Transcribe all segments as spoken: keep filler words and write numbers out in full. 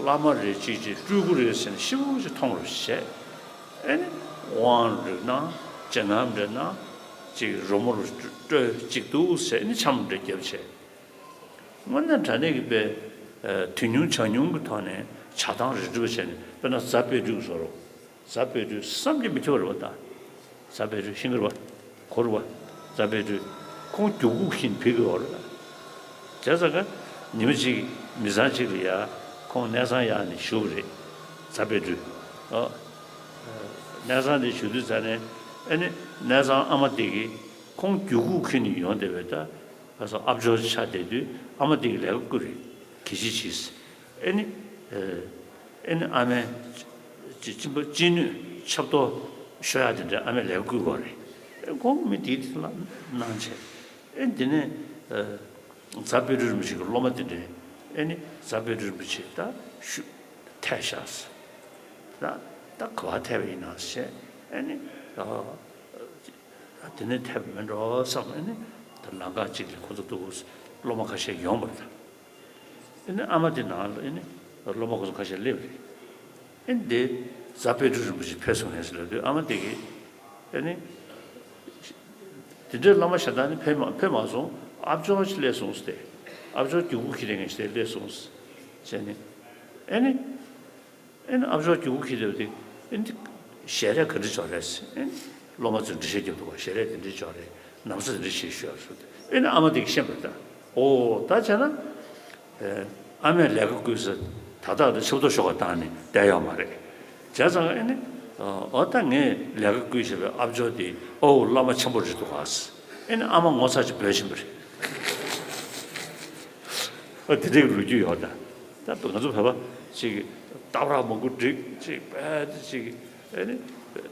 བླ་མ་རེད་ཅིག་ཅིག་སྤྲུལ་སྐུ་རེད་ཟེར་ནས་ཤི་བོ་ཅིག་མཐོང་རོགས་བྱས། ཨེ་ནི་དབང་རིགས་ན་རྗེས་གནང་འདྲ་ན་ཅིག་རོལ་མོ་རུ་སྤྲོད་ཅིག་འདུག་ཟེར་ནི་འཆམ་འདྲ་བརྒྱབ་བྱས། དངོས་གནས་དྲང་གནས་ཀྱི་དཔེ་དུས་མྱོང་བྱ་མྱོང་གི་ཐོག་ནས་བྱ་སྟངས་རེ་འགྲུབ་བྱས་ནས། དཔེར་ན་རྫ་དཔལ་སྤྲུལ་བཟོ་རོགས། རྫ་དཔལ་སྤྲུལ་བསམ་གྱིས་མི་ཁྱབ་རེད་པ་ད། རྫ་དཔལ་སྤྲུལ་ཤེས་ཀྱི་རེད་པ། གོ་རེད་པ། རྫ་དཔལ་སྤྲུལ་ཁོང་རྒྱུག་ཁུག་བཞིན་བུད་ཀྱི་ཡོད་རེད། བྱས་ཙང་ཀ་ཉི་མ་གཅིག་མི་ཚང་གཅིག་ལ་ཡ་ཁོང་གནས་ཚང་གཡར་ནས་བཞུགས་པ་རེད། རྫ་དཔལ་སྤྲུལ། ཨོ། གནས་ཚང་དེ་བཞུགས་དུས་ཙ་ནས་ཨེ་ནི་གནས་ཚང་ཨ་མ་དེ་གིས་ཁོང་རྒྱུག་ཁུག་ཁྱེར་ནས་ཡོང་བསྡད་པའི་ད་ཁ་སང་ཨ་ཅོ་ཆགས་བསྡད་དུས་ཨ་མ་དེ་གིས་ལས་ཀ་བསྐུར་རེད། གད་ཕྱིས་བྱས། ཨེ་ནི། ཨེ་ནི་ཨ་མས་ཅི་ཅི་ཅི་ཅི་ནུས་ཆབ་ཏོ་ཤོར་ཡག་དེ་འདྲ་ཨ་མས་ལས་ཀ་བསྐུར་བ་རེད། ཨེ་ཁོང་མི་དེའི་དེ་ལ་གནང་བྱས། ཨེ་འདི་ནས་རྫ་དཔལ་སྤྲུལ་རིན་པོ་ཆེ་གི་སློབ་མ་དེ་འདྲས། ཨེ་ནི་རྫ་དཔལ་སྤྲུལ་རིན་པོ་ཆེ་ད་ཤུ་ཐད་ཤག་ཟེར། ད་ད་ག་བ་ཐད་པ་ཡིན་ན་ཟེར། ཨེ་ནི་ཨ། དེ་ནས་ཐེབས་མེད་འགྲོ་བསམ། ཨེ་ནི་ད་ལམ་ཁ་ཅིག་ལ་ཁོ་ཚོ་འདུག་སློབ་མ་ཁ་ཤས་ཡོང་བ་རེད། ཨེ་ནི་ཨ་མ་དེ་ནང་ལ་ཨེ་ནི་སློབ་མ་ཁོ་ཚོ་ཁ་ཤས་སླེབས་རེད། ཨེ་ནི་དེ་རྫ་དཔལ་སྤྲུལ་རིན་པོ་ཆེ་ཕེབས་སོང་ངས་ཟེར་ལབ་དུས་ཨ་མ་དེ་གིས་ཨེ་ནི་དེ་འདྲའི་བླ་མ་ཞེ་དྲག་ནི་ཕེབས་མ་ཕེབས་མ་སོང་། ཨ་ཅོ་ཅིག་སླེབས་སོང་ཟེར་ཏེ། ཨ་ཅོ་རྒྱུག་ཁུག་ཁྱེར་ངས་ཞེ་སླེབས་སོང་ཟེར་ནས། ཨེ་ནི། ཨེ་ནི་ཨ་ཅོ་རྒྱུག་ཁུག་ཁྱེར་བསྡད་པ་དེ། ཨེ་ནི་ཞལ་རས་ག་འདྲ་འབྱོར་རེད་ཟེར། ཨེ་ནི་སློབ་མ་ཚོས་འགྲེལ་བཤད་རྒྱབ་འདུག་ག་ཞལ་རས་དེ་འདྲ་འབྱོར་རེད། ན་བཟའ་དེ་འདྲ་བྱས་ཤོག་ཟེར་ཏེ། ཨེ་ནི་ཨ་མ་དེ་གིས་ཤེས་པ་རེད་ད། ཨོ་ད་བྱས་ན། ཨེ། ཨ་མས་ལས་ཀ་བསྐུལ་ཟེར་ད་ལྟ་དེ་ཆབ་ཏོ་ཤོར་བ་བཏང་ནས་བསྡད་ཡོད་མ་རེད། བྱས་ཙང་ཨེ་ནི། ཨོ་ད་ངས་ལས་ཀ་བསྐུལ་བྱས་པའི་ཨ་ཅོ་དེ་ཨོ་བླ་མ་ཆེན་པོ་རེད་འདུག་ག་ཟེར། ཨེ་ནི་ཨ་མ་ངོ་ཚ་ཅིག་འབོད་བཞིན་པ་རེད། ཨ་དེ་འདྲའི་ལོ་རྒྱུས་ཡོད་ད། ད་ང་ཚོ་བོད་པ་ཅིག་གཏམ་ར་མང་པོ་འགྲིག་ཅིག་པས་ཅིག་ཨེ་ནི་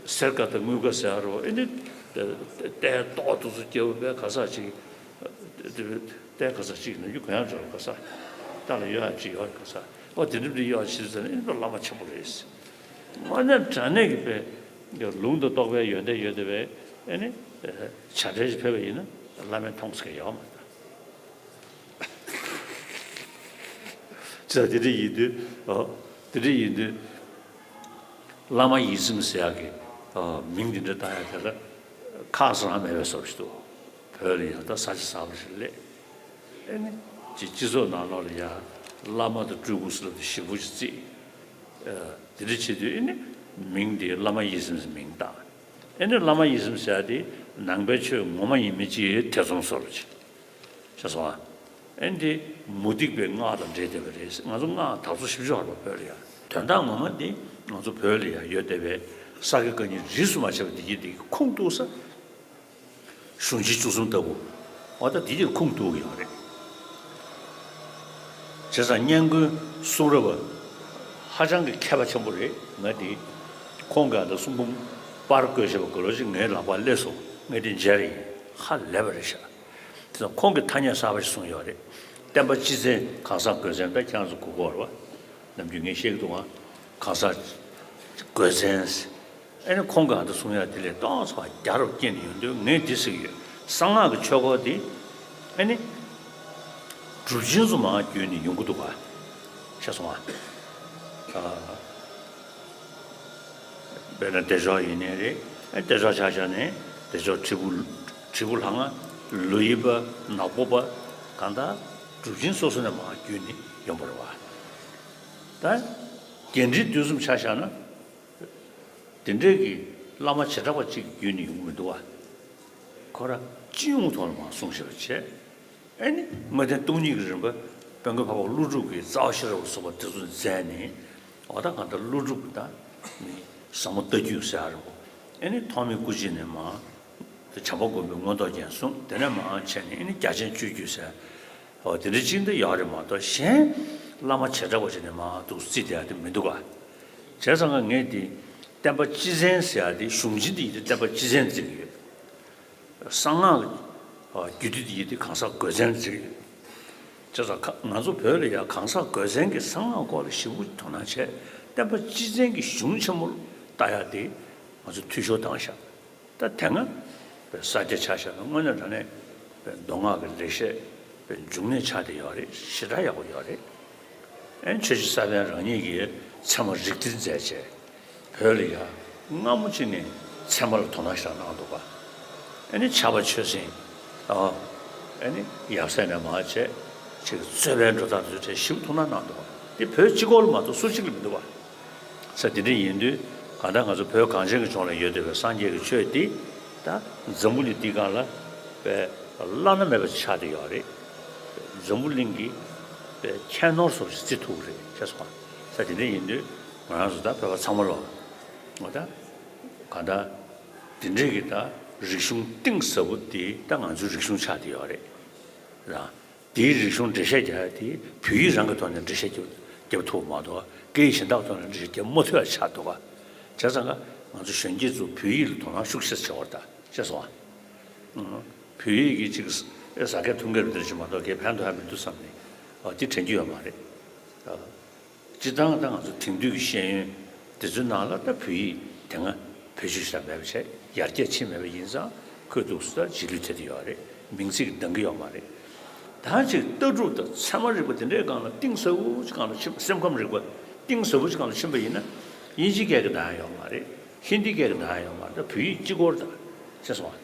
སེར་ཀ་དང་དངུལ་ཀ་ཟེར་རོ། ཨེ་ནི་ལྟས་ཏོག་ཏོག་ཚོ་སྐྱེ་བོ་པས་ག་ས་ཅིག་ལྟས་ག་ས་ཅིག་ན་རྒྱུ་གོ་ཡང་འགྲོ་ག་ས་ལྟ་ལ་ཡོད་ཡང་ཅིག་ཡོད་ག་ས། ཨོ་དེ་འདྲ་འདི་ཡོད་ཅིག་ཟེར་ན་ཨེ་ནི་བླ་མ་ཆེན་པོ་རེད། དངོས་གནས་དྲང་གནས་ཀྱི་པས་ལུང་དང་རྟོགས་པའི་ཡོན་ཏན་ཡོད་དེ་བས། ཨེ་ནི་བྱ་བྲལ་ཞིག་ཕེབས་པ་ཡིན་ན་བླ་མས་མཐོང་ས་ཡོད་མ་རེད། ཅི་ལྟར་དེ་འདྲ་ཡིན་དུས། ཨོ། དེ་འདྲ་ཡིན་དུས། བླ་མ་ཡིད་བཞིན་ཟེར་ཡག་གི། ཨོ། མིང་དེ་འདྲ་བཏགས་ཡག་དེ་ལ་ཁག་སང་མེད་པའི་བཟོ་ཞིག་འདུག་བོད་ལ་ཡང་ད་ས་ཆ་གསར་པ་ཞིག་སླེབས། ཨེ་ནི། ཅིག་སྤྱི་ཚོགས་ནང་ལོགས་ལ་ཡ། བླ་མ་དང་སྤྲུལ་སྐུ་ཟེར་ལབ་དེ་ཞིབ་པོ་ཞིག་བརྩིས། ཨ། དེ་འདྲ་བྱེད་དུས་ཨེ་ནི། མིང་དེ་བླ་མ་ཡིད་བཞིན་ཟེར་མིང་བཏགས། ཨེ་ནི་བླ་མ་ཡིད་བཞིན་ཟེར་ཡག་དེ་ནང་པའི་ཆོས་ངོ་མ་ཡིན་མིན་གྱི་ཐེ་ཚོམ་བཟོ་རོགས་བྱེད། ཤེས་སོང་ཨ། ཨེ་འདི་མུ་སྟེགས་པའི་སྔགས་དང་འབྲེལ་བསྡད་པ་རེད། ང་ཚོ་སྔགས་དར་ཚུལ་ཞིབ་ཆ་བར་པ་བོད་ལ་ཡ། དོན་དག་ངོ་མ་འདི་ང་ཚོ་བོད་ལ་ཡ་ཡོད་བསྡད་པའི་ས་དགེ་བཀའ་རྙིང་རིས་སུ་མ་ཆད་པ་འདི་གྱིས་འདི་ཁུངས་གཏུགས་ས། གཞུང་ཆེན་བཅུ་གསུམ་ལྟ་བུ། འོ་ད་འདི་གྱིས་ཁུངས་གཏུགས་ཀྱི་ཡོད་རེད། བྱས་ཙང་སྙན་ཁུང་གསུང་རབ་པ་ཧ་ཅང་གི་མཁས་པ་ཆེན་པོ་རེད། ང་འདི་ཁོང་ག་ད་གསུང་འབུམ་པར་བརྐོས་བྱས་པ་ག་ལོ་ཞིག་ངའི་ལག་པར་སླེབས་སོང་། ངས་འདི་མཇལ་རེད་ཡིན། ཧ་ལས་པ་རེད་ཤག་དེ་ཚོ་ཁོང་གིས་ཐ་སྙད་གསར་པ་ཞིག་གསུངས་ཡོད་རེད། བསྟན་པ་སྤྱི་བཙན་གང་ཟག་དགོས་བཙན། ད་ཁྱེད་རང་ཚོ་གོ་གི་ཡོད་རེད་པ། ནམ་རྒྱུན་ངས་བཤད་ཀྱི་འདུག་ཨ། གང་ཟག་དགོས་བཙན། ཨེ་ནི་ཁོང་གིས་ཨ་འདྲ་གསུང་ཡག་དེ་ལས་ཏོག་ཙམ་རྒྱ་རུ་སྐྱེས་ནས་ཡོང་དུས་ངས་འདི་ཟེར་གྱི་ཡོད། གསང་སྔགས་ཀྱི་ཆོས་སྐོར་འདི་ཨེ་ནི་གྲུབ་ཆེན་ཚོ་མར་བརྒྱུད་ནས་ཡོང་གི་འདུག་ག་ཤེས་སོང་ཨ། ཨ། དཔེར་ན་བདེ་མཆོག་ཡིན་ནའི་རེད། ཨེ་བདེ་མཆོག་ཆ་བཞག་ནས་བདེ་མཆོག་དྲིལ་བུ། དྲིལ་བུ་ལྷ་ང་། ལོ་ཡི་པ། ནག་པོ་པ། གང་ལྟར་གྲུབ་ཆེན་སོ་སོ་ནས་མར་བརྒྱུད་ནས་ཡོང་བ་རེད་པ། ད་རྒྱས་འབྲིང་བསྡུས་གསུམ་ཆ་བཞག་ན། དེ་འདྲའི་གི་བླ་མ་བྱེ་བྲག་པ་གཅིག་གི་བརྒྱུད་ནས་ཡོང་གི་མི་འདུག་བ། ཁོ་ར་སྤྱི་ཡོངས་ཐོག་ལ་མར་གསུངས་བཞག་པ་བྱས། ཨེ་ནི་དངོས་བསྟན་སྟོང་ཉིད་ཀྱི་རིམ་པ་དཔལ་མགོན་འཕགས་པ་ཀླུ་སྒྲུབ་ཀྱི་རྩ་བ་ཤེས་རབ་ལ་སོགས་པ་དེ་ཚོ་མཛད་ནས། འོ་ད་གང་ལྟར་ཀླུ་སྒྲུབ་ཀྱི་ད་ནི་ཟབ་མོ་ལྟ་བརྒྱུད་ཟེར་ཡག་རེད་པ། ཨེ་ནི་ཐོགས་མེད་སྐུ་མཆེད་ནས་མར་དེ་བྱམས་པ་མགོན་པོའི་མངོན་རྟོགས་རྒྱན་གསུམ། དེ་ནས་མར་བྱས་ནས་ཨེ་ནི་རྒྱ་ཆེན་སྤྱོད་བརྒྱུད་ཟེར། འོ་དེ་འདྲ་ཅིག་འདི་ཡོད་རེད་མ་གཏོགས་གཞན་བླ་མ་བྱེ་བྲག་པ་ཅིག་ནས་མར་འདུག་རྩིས་བསྡད་ཡག་དེ་མི་འདུག་ག་བྱས་ཙང་ང་ངས་འདི་བསྟན་པ་སྤྱི་བཙན་ཟེར་ཡག་དེ་གཞུང་ཆེན་འདི་ཡིན་དུས་བསྟན་པ་སྤྱི་བཙན་བརྩི་གི་ཡོད། གསང་སྔགས་རྒྱུད་སྡེ་འདི་ཡིན་དུས་གང་ཟག་དགོས་བཙན་བརྩི་གི་ཡོད། བྱས་ཙང་ང་ཚོ་བོད་ལ་ཡང་གང་ཟག་དགོས་བཙན་གྱི་གསང་སྔགས་སྐོར་ལ་ཞིབ་པོ་དོ་སྣང་བྱས། བསྟན་པ་སྤྱི་བཙན་གྱི་གཞུང་ཆེན་མོ་ལ་ལྟ་ཡག་དེ་ང་ཚོ་འཐུས་ཤོར་བཏང་ཤག་ད་དེ་སྔ་ས་སྐྱ་ཆ་བཞག་ན་དངོས་གནས་དྲང་གནས་མདོ་སྔགས་ཀྱི་ལེགས་བཤད་འབྱུང་གནས་ཆགས་བསྡད་ཡོད་རེད། ཞེ་དྲག་ཡག་པོ་ཡོད་རེད། ཨེ་ཆོས་རྗེ་ས་པཎ་རང་ཉིད་ཀྱིས་ཚད་མ་རིགས་གཏེར་མཛད་བྱས། བོད་ལ་ཡ་སྔ་མོ་ཅིག་ནས་ཚད་མ་ལ་དོ་སྣང་ཞེ་དྲག་གནང་འདུག་པ། ཨ་ནི་ཕྱྭ་པ་ཆོས་སེང་། ཨ་ནི་ཡབ་སྲས་ནས་མར་བྱས་ཅིག་རྩོད་པའི་འགྲོ་སྟངས་དེ་ཚོ་ཞིབ་ཐུགས་སྣང་གནང་འདུག་པ། དེ་བོད་སྤྱི་ཁོག་ལ་མ་གཏོགས་སུ་གཅིག་ལ་མི་འདུག་པ། ས་དེ་འདྲ་ཡིན་དུས་གང་ལྟར་ང་ཚོ་བོད་གངས་ཅན་གྱི་ལྗོངས་ལ་ཡོད་བསྡད་པའི་སངས་རྒྱས་ཀྱི་ཆོས་འདི་ད་འཛམ་བུ་གླིང་འདིའི་སྒང་ལ་བླ་ན་མེད་པ་ཆགས་བསྡད་ཡོད་རེད། འཛམ་བུ་གླིང་གི་ཁྱད་ནོར་སོགས་ཤིག་བརྩི་ཐུབ་ཀྱི་རེད་ཅེས་སོང་། ས་དེ་འདྲ་ཡིན་དུས་ང་རང་ཚོ་ད་བོད་པ་ཚང་མ་ལོ། ང་ད་གང་ལྟར་དེ་འདྲའི་གི་ད་རིག་གཞུང་གཏིང་ཟབ་པོ་འདི་ད་ང་ཚོའི་རིག་གཞུང་ཆགས་བསྡད་ཡོད་རེད། རང་། དེའི་རིག་གཞུང་འགྲེལ་བཤད་རྒྱག་ཡ་དེ་བོད་ཡིག་རང་གི་ཐོག་ནས་འགྲེལ་བཤད་རྒྱབ་རྒྱབ་ཐུབ་པ་མ་གཏོགས་སྐད་ཡིག་གཞན་དག་ཐོག་ནས་འགྲེལ་བཤད་རྒྱབ་མ་ཐུབ་ཡ་ཆགས་འདུག་ག་བྱས་ཙང་ཀ་ང་ཚོ་གཞོན་སྐྱེས་ཚོ་བོད་ཡིག་ལ་དོ་སྣང་ཤུགས་ཆེ་ཙམ་བྱེད་དགོས་རེད་ད་ཅེས་སོང་ཨ། བོད་ཡིག་གི་ཅིག་ཟ་མཁན་འཐུང་མཁན་རེད་འདྲ་ཞིག་མ་གཏོགས་སྐད་ཕན་ཐོགས་ཡ་མི་འདུག་བསམ་ནས་ཨ་དེ་དྲན་རྒྱུ་ཡོད་མ་རེད། སྤྱིར་བཏང་ད་ང་ཚོ་དེང་དུས་ཀྱི་ཤེས་ཡོན་དེ་ཚོའི་ནང་ལ་ད་བོད་ཡིག་དེ་སྔ་བེད་སྤྱོད་ཞིག་མེད་པ་བྱས་ཡར་རྒྱས་ཕྱིན་མེད་པ་ཡིན་ཙང་ཁོས་འདུག་སེ་ད་རྗེས་ལུས་ཐེབས་ཀྱི་ཡོད་རེད། མིང་ཚིག་འདང་གི་ཡོད་མ་རེད། ད་ཅིག་ལྟ་གྲུབ་དང་ཚད་མ་རིག་པ་དེ་འདྲའི་སྒང་ལ་གཏིང་ཟབ་པོ་ཅིག་སྒང་ལ་ཕྱིན་པ་སེམས་ཁམས་རིག་པ་གཏིང་ཟབ་པོ་ཅིག་སྒང་ལ་ཕྱིན་པ་ཡིན་ན་དབྱིན་ཇིའི་སྐད་ཀྱི་འདང་ཡ་ཡོད་མ་རེད། ཧིན་དིའི་སྐད་ཀྱི་འདང་ཡ་ཡོད་མ་རེད། ད་བོད་ཡིག་གཅིག་པོ་རེད་ད་ཅེས་སོང་བ།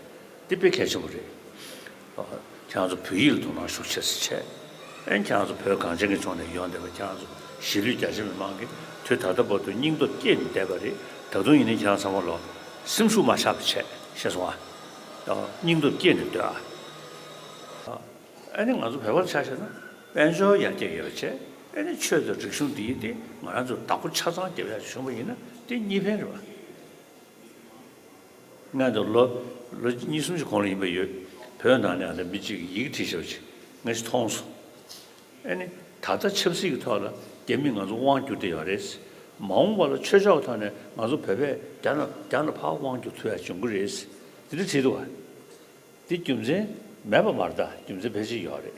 འདི་དཔེ་གལ་ཆེན་པོ་རེད། ཨ། ཁྱེད་རང་ཚོ་བོད་ཡིག་ལ་དོ་སྣང་ཤུགས་ཆེ་ཙམ་བྱས། ཨེ་ཁྱེད་རང་ཚོ་བོད་གངས་ཅན་གྱི་ལྗོངས་ནས་ཡོང་བསྡད་པ་ཁྱེད་རང་ཚོ་གཞིས་ལུས་རྒྱ་ཆེ་མི་མང་གིས་དུས་ད་ལྟ་བར་དུ་སྙིང་སྟོབས་བསྐྱེད་ནས་བསྡད་པ་རེད། ད་དུང་ཡིན་ནའི་ཁྱེད་རང་ཚང་མ་ལོ་སེམས་ཤུགས་མ་ཆག་པ་བྱས་ཤེས་སོང་ཨ། ཨ། སྙིང་སྟོབས་བསྐྱེད་ནས་སྡོད་ཨ། ཨ་ནི་ང་ཚོ་བོད་པར་ཆ་བཞག་ན་དཔལ་འབྱོར་ཡར་རྒྱས་ཡོད་པ་བྱས། ཨ་ནི་ཆོས་དང་རིག་གཞུང་འདི་ཡིན་ཏེ་ང་རང་ཚོ་བདག་པོ་ཆ་ཚང་རྒྱབ་ཡག་བྱུང་བ་ཡིན་ན་དེ་གཉིས་ཕན་རེད་བ། ང་ཚོ་ལོ་ལོ་གཉིས་གསུམ་ཞིག་གོང་ལ་ཡིན་པ་ཡོད། བོད་ནང་ནས་ཨ་ནི་མི་གཅིག་གིས་ཡི་གེ་བྲིས་བཞག་པ་ཅིག་ང་ཞིག་མཐོང་སོང་། ཨ་ནི་ད་ལྟ་ཆབ་སྲིད་ཀྱི་ཐོག་ལ་རྒྱ་མིས་ང་ཚོ་དབང་བསྒྱུར་བསྡད་ཡོད་རེད། མ་འོངས་པ་ལ་ཆོས་ཕྱོགས་ཐོག་ནས་ང་ཚོ་བོད་པས་རྒྱ་ནག་རྒྱ་ནག་ཕར་དབང་བསྒྱུར་ཐུབ་ཡ་འབྱུང་གི་རེད། དེ་འདྲ་བྲིས་འདུག་བ། དེ་རྒྱུ་མཚན་མེད་པ་མ་རེད་ད། རྒྱུ་མཚན་ཕལ་ཆེར་ཡོད་རེད།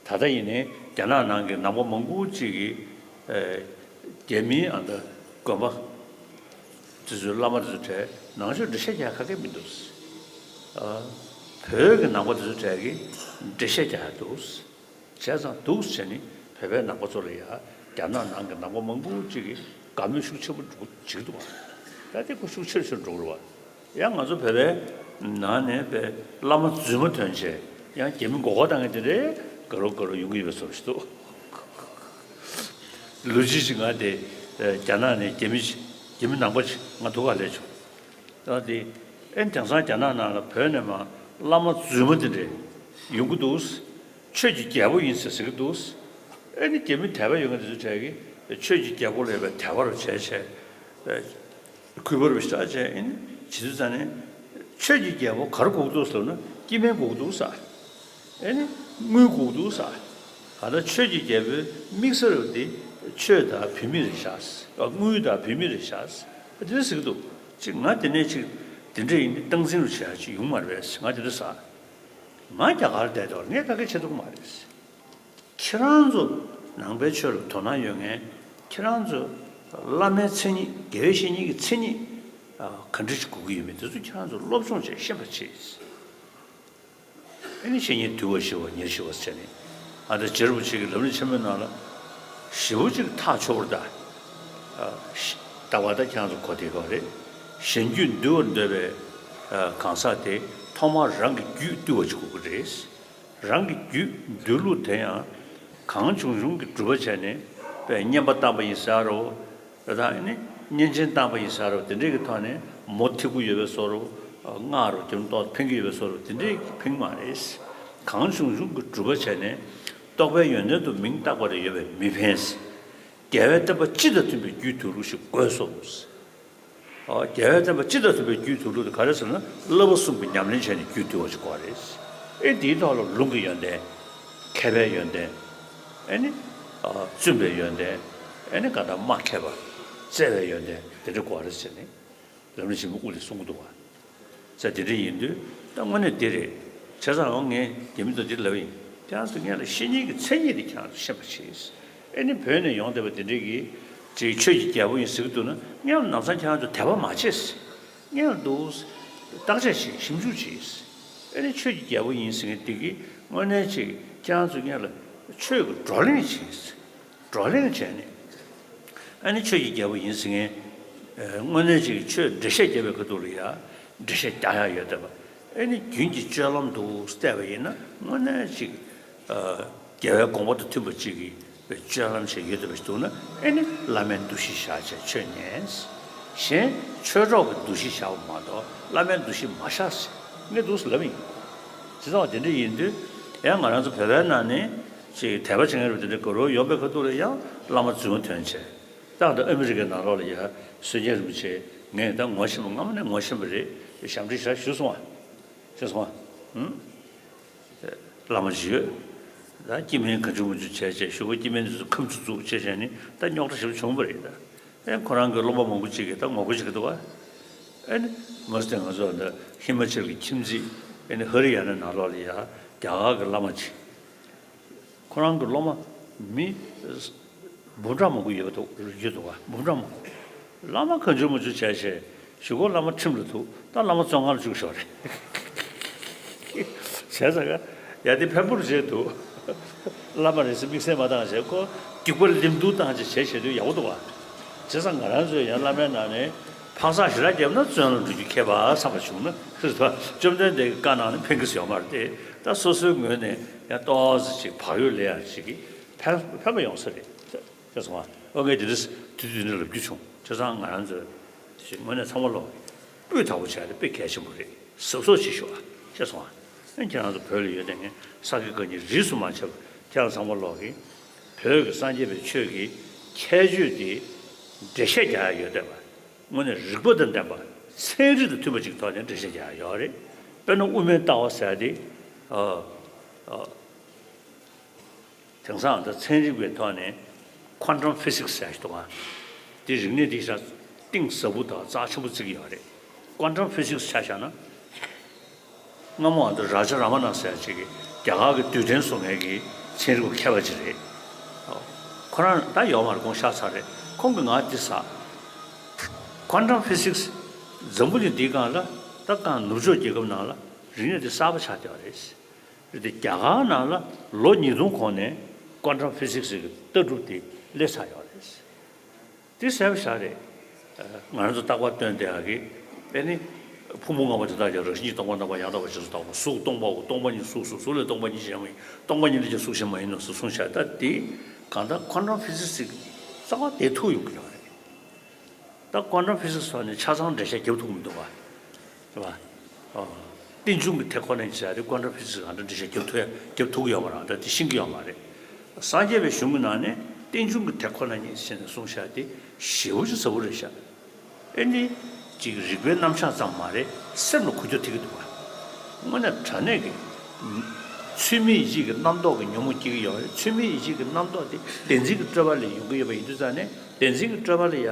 ད་ལྟ་ཡིན་ནའི་རྒྱ་ནག་ནང་གི་ནང་པ་མང་པོ་ཅིག་གིས་ཨེ་རྒྱ་མིའི་ཨ་ད་དགོན་པ་དེ་ཚོའི་བླ་མ་དེ་ཚོ་གྲས་ནང་ཆོས་འགྲེལ་བཤད་རྒྱག་ག་གེ་མི་འདུག་ཨ། བོད་ཀྱི་ནང་པ་དེ་ཚོ་གྲས་ཀྱིས་འགྲེལ་བཤད་རྒྱག་ཡ་འདུག་བྱས་ཙང་འདུག་བྱས་ནས་བོད་པའི་ནང་པ་ཚོ་ལ་ཡ་རྒྱ་ནག་ནང་གི་ནང་པ་མང་པོ་ཅིག་གིས་དགའ་མོས་ཤུགས་ཆེན་པོ་འགྲོ་བྱེད་ཀྱི་འདུག་བ། ད་དེ་ཁོ་ཤུགས་ཆེར་ཆེར་འགྲོ་གི་རེད་བ། ཡང་ང་ཚོ་བོད་པའི་ནང་ནས་པའི་བླ་མ་རྫུན་མ་ཐོན་བྱས་ཡང་རྒྱ་མི་མགོ་སྐོར་བཏང་མཁན་དེ་འདྲའི་དགའ་རབ་དགའ་རབ་ཡོང་གི་ཡོད་པའི་བཟོ་ཞིག་འདུག་ལོ་རྒྱུས་ཤིག་ང་དེ་རྒྱ་ནག་ནས་རྒྱ་མི་ཞིག་རྒྱ་མི་ནང་པ་ཞིག་ང་ཐུག་ག་སླེབས་བྱུང་། ད་དེ་ཨེ་དེང་སང་རྒྱ་ནག་ནང་ལ་བོད་ནས་མར་བླ་མ་རྫུན་མ་དེ་འདྲས་ཡོང་གི་འདུག་ཆོས་ཀྱི་རྒྱལ་པོ་ཡིན་ཟེར་ཟེར་གི་འདུག་ཨེ་ནི་རྒྱ་མི་དད་པ་ཡོད་མཁན་དེ་ཚོ་གྲས་ཀྱིས་ཆོས་ཀྱི་རྒྱལ་པོ་ལ་ཡོད་པའི་དད་པ་རུ་བྱས་བྱས། གུས་པ་རུ་ཞེ་དྲག་བྱས་ཨེ་ནི་བྱེད་དུས་ཙང་ནས་ཆོས་ཀྱི་རྒྱལ་པོ་ག་རུ་དགོས་ཀྱི་འདུག་ཟེར་ན་སྐྱེ་དམན་དགོས་ཀྱི་འདུག་ས། ཨེ་ནི་དངུལ་དགོས་ཀྱི་འདུག་ས། གང་ལྟར་ཆོས་ཀྱི་རྒྱལ་པོའི་དམིགས་བསལ་རུ་དེ་ཆོས་དང་བུད་མེད་རེད་ཤག་དངུལ་དང་བུད་མེད་རེད་ཤག་དེ་འདྲ་ཟེར་གི་འདུག་ཅིག་ང་དེ་ནས་ཅིག་དེ་འདྲ་ཡིན་དེ་སྟངས་འཛིན་རུ་བྱེད་ཡ་ཅིག་ཡོང་མ་རེད་པས་ང་དེ་འདྲ་ཟེར། ང་རྒྱ་གར་བསྡད་དོར་ངས་ཁ་སྐད་བྱེད་ཐུབ་ཀྱི་མ་རེད། ཁྱེད་རང་ཚོ་ནང་པའི་ཆོས་ལ་དོ་སྣང་ཡོད་མཁན་ཁྱེད་རང་ཚོ་བླ་མའི་མཚན་ཉིད་དགེ་བའི་བཤེས་གཉེན་གྱི་མཚན་ཉིད་ག་འདྲ་ཞིག་དགོས་ཀྱི་ཡོད་མེད་དེ་ཚོ་ཁྱེད་རང་ཚོ་སློབ་སྦྱོང་བྱས་ཤེས་པ་བྱེད། ཨ་ནི་བཤེས་གཉེན་དུལ་བ་ཞི་བ་ཉེར་ཞི་བ་ཟེར་ནས་ཨ་ད་རྗེ་རིན་པོ་ཆེ་གི་ལམ་རིམ་ཆེན་མོའི་ནང་ལ་ཞེ་པོ་ཅིག་ཐག་ཆོད་པོ་རེད་ད། ད་བར་ད་ཁྱེད་རང་ཚོ་གོ་བདེ་ག་རེད། གཞན་རྒྱུད་འདུལ་བར་འདོད་པའི་གང་ཟག་དེ་ཐོག་མར་རང་གི་རྒྱུད་བཏུལ་བ་ཅིག་དགོས་ཀྱི་རེད། རང་གི་རྒྱུད་འདུལ་ལུགས་དེ་ཡང་གང་བྱུང་བྱུང་གི་སྒྲུབ་པ་བྱས་ནས་བསྙེན་པ་བཏང་པ་ཡིན་ཟེར་རོ། དེ་དག་ནི་བསྙེན་ཆེན་བཏང་པ་ཡིན་ཟེར་རོ། དེ་འདྲའི་གི་ཐོག་ནས་མོ་ཐིག་པོ་ཡོད་པའི་བཟོ་རོ། སྔགས་རོ་རྒྱུན་ཏོག་ཕན་གི་ཡོད་པའི་བཟོ་རོ། དེ་འདྲའི་གི་ཕན་མ་རེད། གང་བྱུང་བྱུང་གི་སྒྲུབ་པ་བྱས་ནས་རྟོགས་པའི་ཡོན་ཏན་དུ་མིང་བཏགས་པ་རེ་ཡོད་པས་མི་ཕན། རྒྱལ་བའི་བསྟན་པ་སྤྱི་དང་མཐུན་པའི་རྒྱུད་དུ་ལུགས་ཤིག་དགོས་སོ། རྒྱལ་བའི་བསྟན་པ་སྤྱི་དང་མཐུན་པའི་རྒྱུད་དུ་ལུགས་དེ་ག་རེ་ཟེར་ན་བསླབ་པ་གསུམ་གྱི་ཉམས་ལེན་བྱས་ནས་རྒྱུད་དུལ་བ་ཞིག་དགོས་རེད། ཨེ་འདིའི་ཐོག་ལ་ལུང་གི་ཡོན་ཏན། མཁས་པའི་ཡོན་ཏན། ཨེ་ནི། བཙུན་པའི་ཡོན་ཏན། ཨེ་ནི་ག་ད་མ་མཁས་པ། བརྩེ་བའི་ཡོན་ཏན་དེ་འདྲ་དགོས་རེད་ཟེར་ནས། ལམ་རིམ་ཆེན་མོའི་དབུ་ལས་གསུང་གི་འདུག་བ། ས་དེ་འདྲ་ཡིན་དུས་ད་དངོས་གནས་དེ་རེད། བྱས་ཙང་འོ་ངས་རྒྱ་མི་ཚོ་འདིར་ལབ་ཡིན། ཁྱེད་རང་ཚོ་ངས་ལ་བཤེས་གཉེན་གྱི་མཚན་ཉིད་དེ་ཁྱེད་རང་ཚོ་ཤེས་པ་བྱེད། ཨེ་ནི་བོད་ནས་ཡོང་བསྡད་པ་དེ་འདྲས་ཀྱིས་ཅིག་ཆོས་ཀྱི་རྒྱལ་པོ་ཡིན་ཟེར་གྱི་འདུག་ན་ངས་ལ་ནམ་སང་ཁྱེད་རང་ཚོ་དད་པ་མ་བྱེད། ངས་ལ་འདུག་བརྟག་དཔྱད་བྱེད་ཞིབ་འཇུག་བྱེད། ཨེ་ནི་ཆོས་ཀྱི་རྒྱལ་པོ་ཡིན་ཟེར་མཁན་དེ་གིས་དངོས་གནས་ཅིག་ཁྱེད་རང་ཚོ་ངས་ལ་ཆོས་ཀྱི་བགྲོ་གླེང་བྱེད། བགྲོ་གླེང་བྱས་ནས། ཨ་ནི་ཆོས་ཀྱི་རྒྱལ་པོ་ཡིན་ཟེར་མཁན། ཨ། དངོས་གནས་ཅིག་ཆོས་འགྲེལ་བཤད་རྒྱབ་པའི་ཁ་ཐུག་ལ་ཡ་འགྲེལ་བཤད་རྒྱག་ཡ་ཡོད་བསྡད་པ། ཨ་ནི་རྒྱུན་གྱི་སྤྱོད་ལམ་དུ་བལྟས་པ་ཡིན་ན། དངོས་གནས་ཅིག་ཨ། རྒྱལ་བའི་དགོངས་པ་དང་མཐུན་པ་ཅིག་གི་སྤྱོད་ལམ་ཞིག་ཡོད་བསྡད་པ་ཞིག་འདུག་ན། ཨ་ནི་བླ་མའི་འདུ་ཤེས་བཞག་བྱས་ཆོས་ཉན། གཞན་ཆོས་གྲོགས་ཀྱི་འདུ་ཤེས་བཞག་པ་མ་གཏོགས་བླ་མའི་འདུ་ཤེས་མ་བཞག་ཟེར་ངས་འདུག་སེ་ལབ་ཡིན། བྱས་ཙང་དེ་འདྲ་ཡིན་དུས། ཡང་ང་རང་ཚོ་བོད་པའི་ནང་ནས་ཅིག་དད་པ་བྱེད་མཁན་རེད་པ། དེ་འདྲ་དགའ་རབ་ཡོང་པའི་ཁ་ཐུག་ལ་ཡང་བླ་མ་རྫུན་མ་ཐོན་བྱས། ད་ལྟ་ཨ་མི་རི་ཀའི་ནང་ལོགས་ལ་ཡ་སྲོལ་རྒྱུན་རིན་པོ་ཆེ། ངས་ད་ངོ་ཤེས་པ། སྔ་མོ་ནས་ངོ་ཤེས་པ་རེད། ཞབས་འདྲེན་ཞེ་དྲག་ཞུས་སོང་བ། ཤེས་སོང་བ། ཨུམ། བླ་མ་ཅིག་ཡོད། ད་སྐྱེ་དམན་གང་བྱུང་མང་བྱུང་བྱས་བྱས། གཞུག་གུ་སྐྱེ་དམན་དེ་ཚོ་ཁ་མཆུ་བཙུགས་བྱས་བྱས་ནས་ད་རྙོག་དྲ་ཞེ་པོ་བྱུང་བ་རེད་ད། ཨེ། ཁོ་རང་གི་སློབ་མ་མང་པོ་ཅིག་གིས་ད་ངོ་རྒོལ་བྱེད་ཀྱི་འདུག་བ། ཨེ་ནི་མ་ཟད་ང་ཚོ་འདི་ཧི་མ་ཅལ་གྱི་ཁྱིམ་མཚེས། ཨེ་ནི་ཧ་རི་ཡ་ན་ནང་ལོགས་ལ་ཡ་རྒྱ་གར་གྱི་བླ་མ་ཅིག་ཁོ་རང་གི་སློབ་མ་མི་འབུམ་ཕྲག་མང་པོ་ཡོད་འདུག་ཡོད་འདུག་བ། འབུམ་ཕྲག་མང་པོ། བླ་མ་གང་བྱུང་མང་བྱུང་བྱས་བྱས། གཞུག་གུ་བླ་མ་ཁྲིམས་ལ་ཐུག་ད་བླ་མ་བཙོན་ཁང་ལ་བཅུག་ཞོག་རེད། བྱས་ཙང་ཡ་དེ་ཕན་པོ་རེད་འདུག་བླ་མ་རེད་ཟེར་དམིགས་བསལ་མ་བཏང་བྱས། ཁོ་སྡིག་པ་ལེན་སྡུག་བཏང་བྱས་བྱས་བྱས་དུས་ཡག་པོ་འདུག་བ། བྱས་ཙང་ང་རང་ཚོས་ཡང་བླ་མའི་ནང་ནས་འཕག་འཚག་ཞེ་དྲག་བརྒྱབ་ན་བཙོན་ལ་འགྲོ་རྒྱུ་ཁྱད་པར་ཚ་བ་བྱུང་ན། ཧྲིལ་བ་བཅོམ་ལྡན་འདས་ཀྱི་བཀའ་གནང་ནས་ཕན་གྱི་ཡོད་མ་རེད་དེ། ད་སོ་སོའི་ངོས་ནས་ཡང་ཏོག་ཙམ་ཅིག་བག་ཡོད་ལས་ཡག་ཅིག་གིས་ཕན་ཕན་པ་ཡོང་ས་རེད། ཤེས་སོང་ང་། ཨོ། ངས་དེ་འདྲ་དུས་དུས་འདྲ་ལབ་རྒྱུ་བྱུང་། བྱས་ཙང་ང་རང་ཚོས་ཞིག་དངོས་གནས་ཚང་མ་ལོག་སྤུས་དག་པོ་བྱས་ཏེ་དཔེ་གལ་ཆེན་པོ་རེད། གཟབ་གཟབ་བྱེད་ཤོག་ཨ། ཤེས་སོང་ང་། ཨ། ཁྱེད་རང་ཚོ་བོད་ལ་ཡོད་དེ་ངས་ས་དགེ་བཀའ་རྙིང་རིས་སུ་མ་ཆད་པ། ཁྱེད་རང་ཚང་མ་ལོག་གིས་བོད་ཀྱི་སངས་རྒྱས་པའི་ཆོས་ཀྱི་ཁྱད་ཆོས་དེ་འགྲེལ་བཤད་རྒྱག་ཡ་ཡོད་བསྡད་པ། དངོས་གནས་རིགས་པ་དང་ལྡན་པ། ཚན་རིག་དང་མཐུན་པ་ཅིག་ཐོག་ནས་འགྲེལ་བཤད་རྒྱག་ཡ་ཡོད་རེད། དཔེར་ན་དབུ་མའི་ལྟ་བ་ཟེར་ཡ་དེ། ཨ། ཨ། དེང་སང་ད་ཚན་རིག་པའི་ཐོག་ནས་ཁོན་ཊམ་ཕི་སིག་སི་ཟེར་ཞིག་འདུག་ག་དེ་རིག་གནས་དེ་ཞག་གཏིང་ཟབ་པོ་དང་རྩ་ཆེན་པོ་བརྩི་གི་ཡོད་རེད། ཁོན་ཊམ་ཕི་སིག་སི་ཆ་བཞག་ན། སྔ་མོ་ཨ་ད་རཱ་ཇ་ར་མ་ན་ཟེར་ཅིག་གིས་རྒྱ་གར་གྱི་རྡུལ་ཕྲན་བཟོ་མཁན་གྱི་ཚན་རིག་པ་མཁས་པ་ཅིག་རེད། ཁོ་རང་ད་ཡོད་མ་རེད། ཁོང་ཤག་ཚར་རེད། ཁོང་གིས་ང་འདི་ཟེར། ཁོན་ཊམ་ཕི་སིག་སི་འཛམ་བུ་གླིང་འདིའི་སྒང་ལ། ད་གང་ནུབ་ཕྱོགས་རྒྱལ་ཁབ་ནང་ལ་རིག་གནས་དེ་གསར་པ་ཆགས་བསྡད་པ་རེད། རེད་དེ། རྒྱ་གར་ནང་ལ་ལོ་ཉིས་སྟོང་གོང་ནས་ཁོན་ཊམ་ཕི་སིག་སི་གི་ལྟ་གྲུབ་དེ་སླེབས་ཚར་ཡོད་རེད། དེ་གསལ་པོ་ཞེ་དྲག་རེད། ང་རང་ཚོ་རྟག་པར་སྟོན་བསྡད་ཡག་གི། ཨེ་ནི། ཕུང་པོ་ལྔ་པོ་དེ་དག་ཀྱང་རང་བཞིན་གྱིས་སྟོང་པ་རྣམ་པར་ཡང་དག་པར་རྗེས་སུ་དག་པ། གཟུགས་སྟོང་པའོ། སྟོང་པ་ཉིད་གཟུགས་སོ། གཟུགས་ལས་སྟོང་པ་ཉིད་གཞན་མ་ཡིན། སྟོང་པ་ཉིད་ལས་ཀྱང་གཟུགས་གཞན་མ་ཡིན་ནོ་ཟེར་གསུངས་བཞག་ད་དེ་གང་ལྟར་ཁོན་ཊམ་ཕི་སིག་སི་གི་རྩ་བ་དེ་ཐུག་ཡོང་གི་ཡོད་རེད། ད་ཁོན་ཊམ་ཕི་སིག་སི་ཐོག་ནས་ཆ་ཚང་འགྲེལ་བཤད་རྒྱབ་ཐུབ་མི་འདུག་བ། རེད་པ། ཨོ། རྟེན་འབྱུང་གི་ཐེག་ཁོ་ན་ཉིད་ཟེར་ཡ་དེ་ཁོན་ཊམ་ཕི་སིག་སི་གང་འདྲ་འགྲེལ་བཤད་རྒྱབ་ཐུབ་ཡ། རྒྱབ་ཐུབ་ཀྱི་ཡོད་མ་རེད། ད་དེ་ཤེས་ཀྱི་ཡོད་མ་རེད། སངས་རྒྱས་པའི་གཞུང་གི་ནང་ནས་རྟེན་འབྱུང་གི་ཐེག་ཁོ་ན་ཉིད་ཟེར་ནས་གསུངས་བཞག་དེ་ཞེ་པོ་ཅིག་ཟབ་པོ་རེད་ཤག་ཨེ་ནི། ཅིག་རིག་པའི་རྣམ་གཞག་ཙམ་མ་རེད། སེམས་ལ་འགུལ་སྐྱོད་ཐེབས་ཀྱི་འདུག་ག་དངོས་གནས་དྲང་གནས་ཀྱི། ཚུལ་མིན་ཡིད་བྱེད་ཀྱི་རྣམ་རྟོག་གི་ཉོན་མོངས་སྐྱེ་གི་ཡོད་རེད། ཚུལ་མིན་ཡིད་བྱེད་ཀྱི་རྣམ་རྟོག་དེ་བདེན་འཛིན་གྱི་སྤྲོས་པ་ལས་ཡོང་གི་ཡོད་པ་ཡིན་དུས་ཙང་ནས། བདེན་འཛིན་གྱི་སྤྲོས་པ་ལ་ཡ།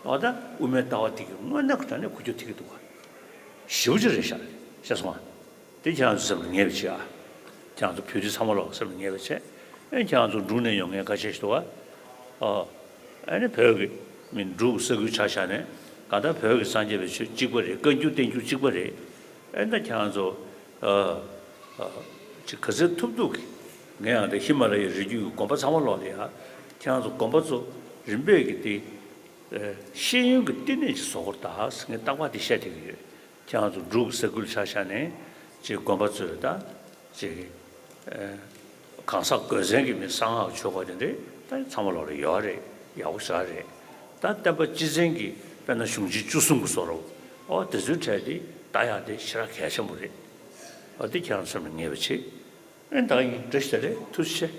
འོ་ད་དབུ་མའི་ལྟ་བ་དེ་གིས་དངོས་གནས་ཀྱི་དྲང་གནས་འགུལ་སྐྱོད་ཐེབས་ཀྱི་འདུག་ག་ཞེ་པོ་ཅིག་རེད་ཤག་ཤེས་སོང་ང་། དེ་ཁྱེད་རང་ཚོ་སེམས་ལ་ངེས་པ་བྱེད་ཨ། ཁྱེད་རང་ཚོ་བོད་རིགས་ཚང་མ་ལོག་སེམས་ལ་ངེས་པ་བྱེད། ཨེ། ཁྱེད་རང་ཚོ་འབྲུག་ནས་ཡོང་མཁན་ཁ་ཤས་ཤིག་འདུག་ག་ཨ། ཨ་ནི་བོད་ཀྱི་མི་འབྲུག་ས་ཁུལ་ཆ་བཞག་ནས་གང་ལྟར་བོད་ཀྱི་སངས་རྒྱས་པའི་ཆོས་གཅིག་པ་རེད། བཀའ་འགྱུར་བསྟན་འགྱུར་གཅིག་པ་རེད། ཨེ། ད་ཁྱེད་རང་ཚོ། ཨ། ཨ། ཅིག་ག་ཚོད་ཐུབ་ཐུབ་ཀྱིས། ངས་ཡང་དེ་ཧི་མ་ལ་ཡའི་རི་རྒྱུད་ཀྱི་དགོན་པ་ཚང་མ་ལོག་ལ་ཡ། ཁྱེད་རང་ཚོ་དགོན་པ་ཚོ་རིམ་པས་ཀྱིས་དེ། ཨ། ཤེས་ཡོན་གྱི་བསྟི་གནས་ཅིག་བཟོ་དགོས་རེད་ད་ཟེར་ངས་རྟག་པར་དེ་བཤད་བསྡད་ཀྱི་ཡོད། ཁྱེད་རང་ཚོ་འབྲུག་གི་ས་ཁུལ་ཆ་བཞག་ནས་ཅིག་དགོན་པ་ཚོས་ད་ཅིག་ཨ། གང་ཟག་དགོས་མཚན་གྱི་མི་གསང་སྔགས་ཆོས་སྐོར་དེ་འདྲས་ད་ཚང་མ་ལོག་ལ་ཡོད་རེད། ཡག་པོ་ཞེ་དྲག་རེད། ད་བསྟན་པ་སྤྱི་བཙན་གྱི་དཔེར་ན་གཞུང་ཆེན་བཅུ་གསུམ་གྱི་བཟོ་འདྲ། ཨོ། དེ་ཚོའི་གྲས་དེ་ལྟ་ཡག་དེ་ཞེ་དྲག་གལ་ཆེན་པོ་རེད། ཨོ། དེ་ཁྱེད་རང་ཚོས་ངེས་པ་བྱེད། ཨེ། ད་ཡིན། བཀྲ་ཤིས་བདེ་ལེགས། ཐུགས་རྗེ་ཆེ།